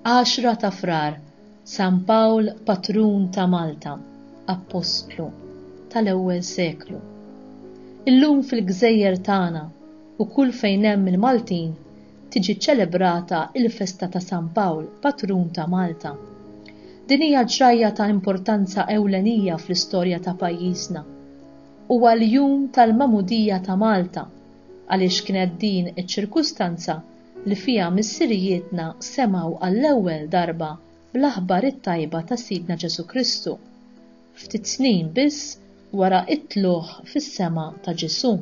Għaxra ta' Frar, San Pawl Patrun ta' Malta, Appostlu tal-ewwel seklu. Illum fil-gżejjer tagħna u kull fejn hemm il-Maltin tiġi ċċelebrata l-festa ta' San Pawl Patrun ta' Malta. Din hija ġrajja ta' importanza ewlenija fl-istorja ta' pajjiżna. Huwa l-jum tal-magħmudija ta' Malta għaliex kienet din iċ-ċirkustanza li fiha missirijietna semgħu għall-ewwel darba bl-aħbar it-tajba ta' Sidna Ġesù Kristu, ftit snin biss wara t-tlugħ fis-sema ta' Ġesù.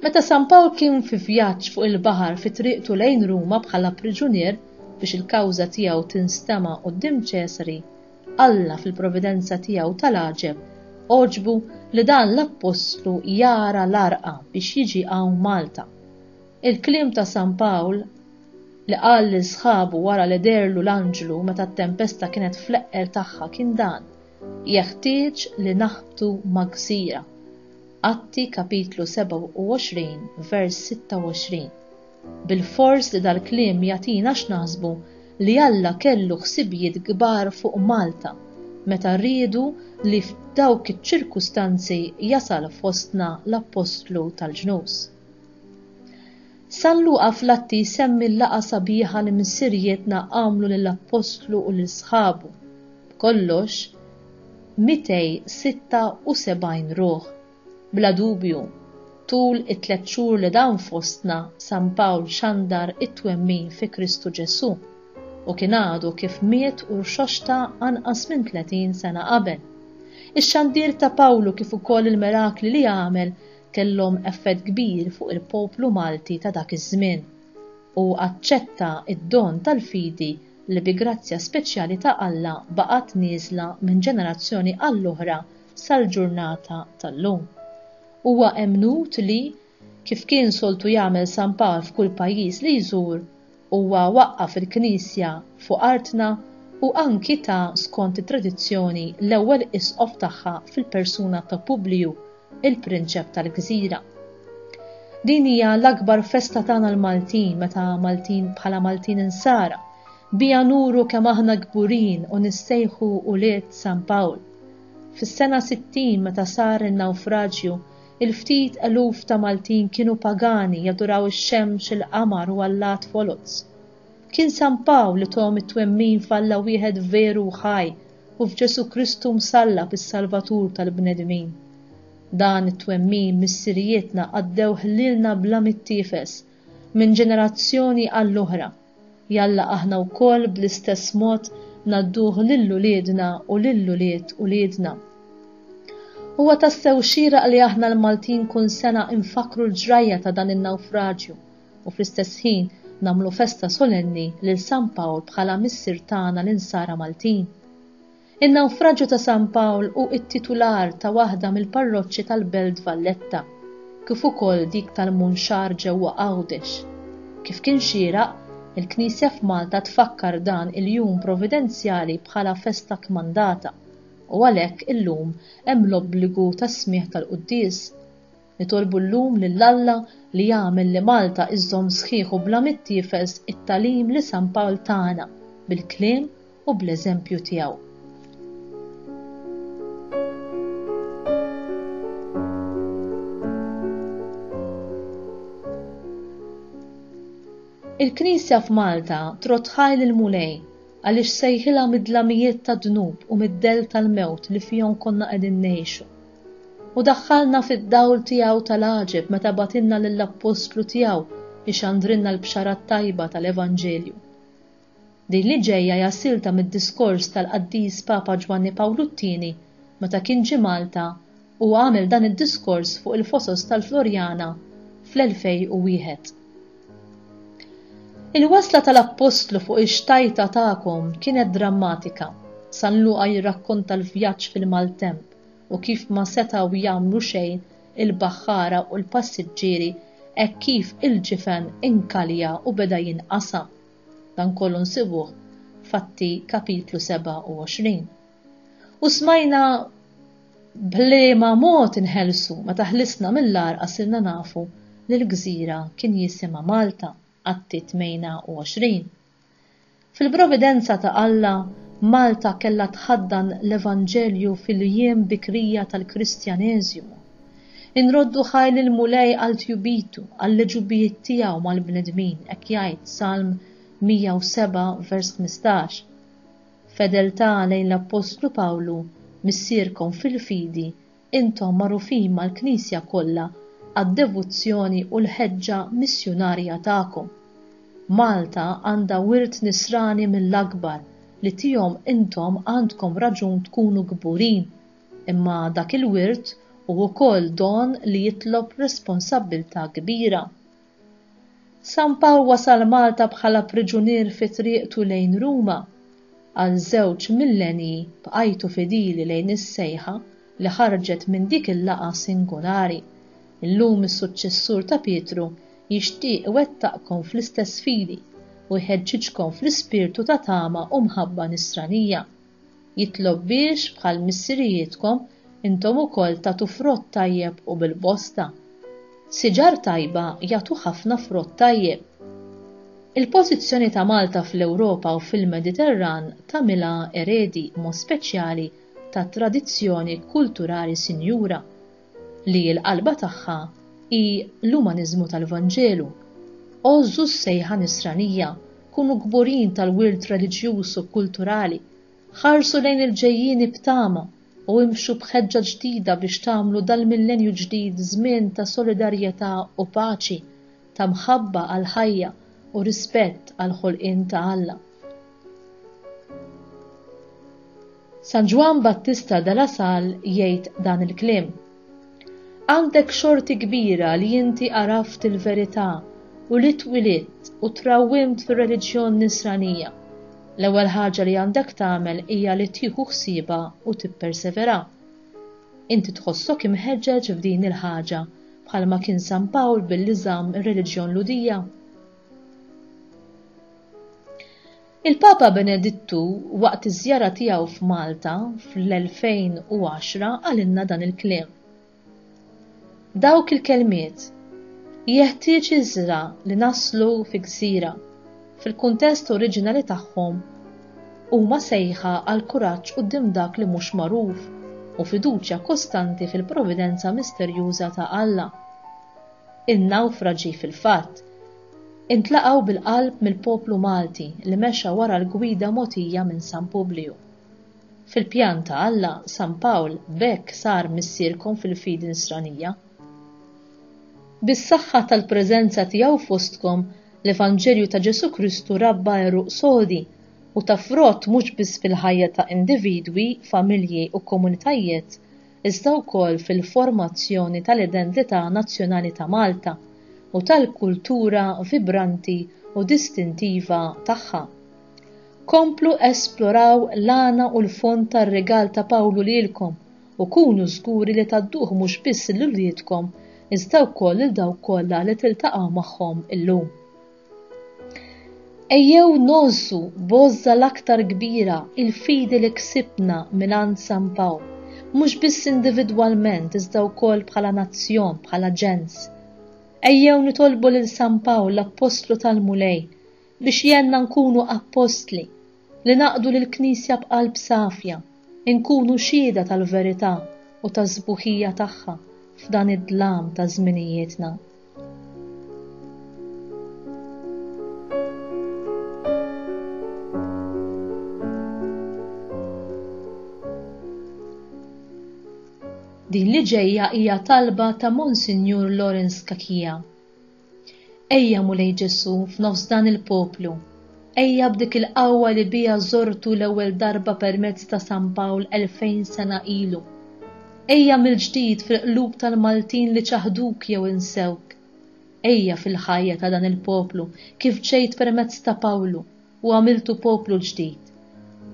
Meta San Pawl kien fi vjaġġ fuq il-baħar fi triqtu lejn Ruma bħala priġunier biex il-kawża tiegħu tinstema' quddiem Ċesari, Alla fil-providenza tiegħu tal-għaġeb għoġbu li dan l-appostlu jara l-għarqa biex jiġi hawn Malta. Il-kliem ta' San Pawl li qal lil sħabu wara li deherlu l-anġlu meta t-tempesta kienet fl-eqqel tagħha kien dan, Jeħtieġ li naħbtu ma' gżira. Atti kapitlu 27 vers 26. Bilfors li dal-kliem jagħtina x'naħsbu li Alla kellu ħsibijiet kbar fuq Malta meta riedu li f'dawk iċ-ċirkustanzi jasal fostna l-Appostlu tal-ġnus. San Luqa fl-Atti jsemmi l-laqgħa sabiħa li missirijietna għamlu lill-Appostlu u lil sħabu, b'kollox 276 ruħ. Bla dubju, tul it-tlett xhur li dam fostna, San Pawl xandar it-twemmin fi Kristu Ġesù, u kien għadu kif miet u rxoxta anqas minn 30 sena qabel. Ix-xandir ta' Pawlu kif ukoll il-mirakli li għamel kellhom effett kbir fuq il-poplu Malti ta' dak iż-żmien u aċċetta d-don tal-fidi li bi grazzja speċjali ta' Alla baqgħet nieżla minn ġenerazzjoni għall-oħra sal-ġurnata tal-lum. Huwa emmnut li, kif kien soltu jagħmel San Pawl f'kull pajjiż li jżur, Huwa waqqaf il-Knisja fuq artna u anki ta, skont it-tradizzjoni, l-ewwel isqof tagħha fil-persuna ta' Publiju, il-prinċep tal-gżira. Din hija l-akbar festa tagħna l-Maltin meta Maltin bħala Maltin Insara. Biha nuru kemm aħna kburin u nissejħu ulied San Pawl. Fis-sena 60 meta sar in-nawfraġju, Il-ftit eluf ta' Maltin kienu pagani jaduraw ix-xemx, il-qamar u allat foloz. Kien San Pawl li thom it-twemmin f'Alla wieħed veru u ħaj u f'Ġesù Kristu msallab is-Salvatur tal-bnedmin. Dan it-twemmin missirijietna għaddewh lilna bla mittiefes, minn ġenerazzjoni għall-oħra. Jalla aħna wkoll bl-istess mod ngħadduh lil uliedna u lil ulied uliedna. Huwa tassew xieraq li aħna l-Maltin kull sena infakkru l-ġrajja ta' dan in-nawfraġju u fl-istess ħin nagħmlu festa solenni lil San Pawl bħala missier tagħna l-Insara Maltin. In-nawfraġju ta' San Pawl hu t-titular ta' waħda mill-parroċċi tal-Belt Valletta, kif ukoll dik tal-Munxar ġewwa Għawdex. Kif kien xieraq, il-Knisja f'Malta tfakkar dan il-jum providenzjali bħala festa kmandata u għalhekk illum hemm l-obbligu tas-smigħ tal-quddies. Nitolbu llum lil Alla li jagħmel li Malta iżżomm sħiħ u bla mittiefes it-tagħlim li San Pawl tana bil-kliem u bl-eżempju tiegħu. Il-Knisja f'Malta trodd ħajr lill-Mulej għaliex sejħilha mid-dlamijiet tad-dnub u mid-dell tal-mewt li fihom konna qegħdin ngħixu. U daħħalna fid-dawl tiegħu tal-għaġeb meta bagħtilna lill-Appostlu tiegħu ixandrilna l-bxara t-tajba tal-Evanġelju. Din li ġejja hija silta mid-diskors tal-Qaddis Papa Ġwanni Pawlu t-Tieni meta kien ġie Malta u għamel dan id-diskors fuq il-Fosos tal-Floriana fl-2001. Il-wasla tal-Appostlu fuq ix-xtajta tagħkom kienet drammatika. San Luqa jirrakkonta l-vjaġġ fil-maltemp u kif ma setgħu jagħmlu xejn il-baħħara u l-passiġġieri hekk kif il-ġifen inkalja u beda jinqasam. Dan kollu nsibuh f'Atti kapitlu 27. U smajna b'liema mod inħelsu meta ħlisna mill-għarqa sirna nafu li l-gżira kien jisimha Malta, Atti 28. Fil-providenza ta' Alla, Malta kellha tħaddan l-Evanġelju fil-jiem bikrija tal-Kristjaneżimu. Inroddu ħajr lill-Mulej għal tjubitu, għall-għeġubijiet tiegħu mal-bnedmin, hekk jgħid Salm 107 vers 15. Fedeltà lejn l-Appostlu Pawlu, missierkom fil-fidi, intom magħrufin mal-Knisja kollha għad-devozzjoni u l-ħeġġa missjunarja tagħkom. Malta għandha wirt nisrani mill-akbar li tihom intom għandkom raġun tkunu kburin, imma dak il-wirt hu wkoll don li jitlob responsabbiltà kbira. San Pawl wasal Malta bħala priġunier fi triqtu lejn Ruma. Għal żewġ millenji bqajtu fidili lejn is-sejħa li ħarġet minn dik il-laqgħa singulari. Illum is-suċċessur ta' Pietru jixtieq iwettaqkom fl-istess fidi u jħeġġiġkom fl-ispirtu ta' tama u mħabba nisranija. Jitlob biex, bħal missirijietkom, intom ukoll tagħtu frott tajjeb u bil-bosta. Siġar tajba jagħtu ħafna frott tajjeb. Il-pożizzjoni ta' Malta fl-Ewropa u fil-Mediterran tagħmilha eredi mod speċjali ta' tradizzjoni kulturali sinjura, li l-qalba tagħha hi l-umaniżmu tal-Vanġelu. Għożżu s-sejħa nisranija, kunu kburin tal-wirt reliġjuż u kulturali, ħarsu lejn il-ġejjieni b'tama u imxu b'ħeġġa ġdida biex tagħmlu dal-millenju ġdid żmien ta' solidarjetà u paċi, ta' mħabba għall-ħajja u rispett għall-ħolqien ta' Alla. San Ġwann Battista de la Salle jgħid dan il-kliem, Għandek xorti kbira li inti għaraft il-verità u li twilidt u trawwimt fir-reliġjon Nisranija. L-ewwel ħaġa li għandek tagħmel hija li tieħu ħsiebha u tippersevera. Inti tħossok imħeġġeġ f'din il-ħaġa bħalma kien San Pawl billi żamm ir-reliġjon Lhudija? Il-Papa Benedittu waqt iż-żjara tiegħu f'Malta fl-2010 qalilna dan il-kliem. Dawk il-kelmiet, jeħtieġ iżra li naslu fi gżira, fil-kuntest oriġinali tagħhom huma sejħa għal kuraġġ quddiem dak li mhux magħruf u fiduċja kostanti fil-providenza misterjuża ta' Alla. In-nawfraġi fil-fatt intlaqgħu bil-qalb mill-poplu Malti li mexa wara l-gwida mogħtija minn San Publiju. Fil-pjan ta' Alla, San Pawl b'hekk sar missierkom fil-fidi Nisranija. Bis-saħħa tal-preżenza tiegħu fostkom, l-Evanġelju ta' Ġesù Kristu rabba għeruq sodi u ta frott mhux biss fil-ħajja ta' individwi, familji u komunitajiet, iżda wkoll fil-formazzjoni tal-identità nazzjonali ta' Malta u tal-kultura vibranti u distintiva tagħha. Komplu esploraw l-għana u l-fond tar-rigal ta' Pawlu lilkom u kunu żguri li tgħadduh mhux biss lil uliedkom iżda wkoll lil dawk kollha li tiltaqgħu magħhom illum. Ejjew ngħożżu b'għożża l-aktar kbira il-fidi li ksibna mingħand San Pawl, mhux biss individwalment iżda wkoll bħala nazzjon, bħala ġens. Ejjew nitolbu lil San Pawl, l-Appostlu tal-Mulej, biex jgħinna nkunu appostli, li naqdu lill-Knisja b'qalb safja, inkunu xhieda tal-verità u tas-sbuħija tagħha f'dan id-dlam ta' żminijietna. Din li ġejja hija talba ta' Monsinjur Lawrence Cachia. Ejja Mulej Ġesù f'nofs dan il-poplu. Ejja b'dik il-qawwa li biha żortu l-ewwel darba permezz ta' San Pawl 2000 sena ilu. Ejja mill-ġdid fil-qlub tal-Maltin li ċaħduk jew insewk. Ejja fil-ħajja ta' dan il-poplu kif ġejt permezz ta' Pawlu u għamiltu poplu ġdid.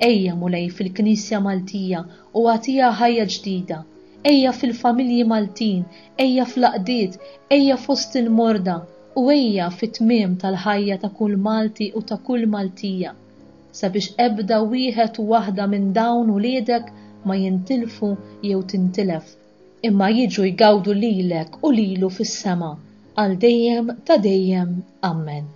Ejja, Mulej, fil-Knisja Maltija u agħtiha ħajja ġdida. Ejja fil-familji Maltin, ejja fl-għaqdiet, ejja fost il-morda u ejja fit-tmiem tal-ħajja ta' kull Malti u ta' kull Maltija. sabiex ebda wieħed u waħda minn dawn uliedek ma jintilfu jew tintilef, imma jiġu jgawdu lilek u lilu fis-sema għal dejjem ta' dejjem. Ammen.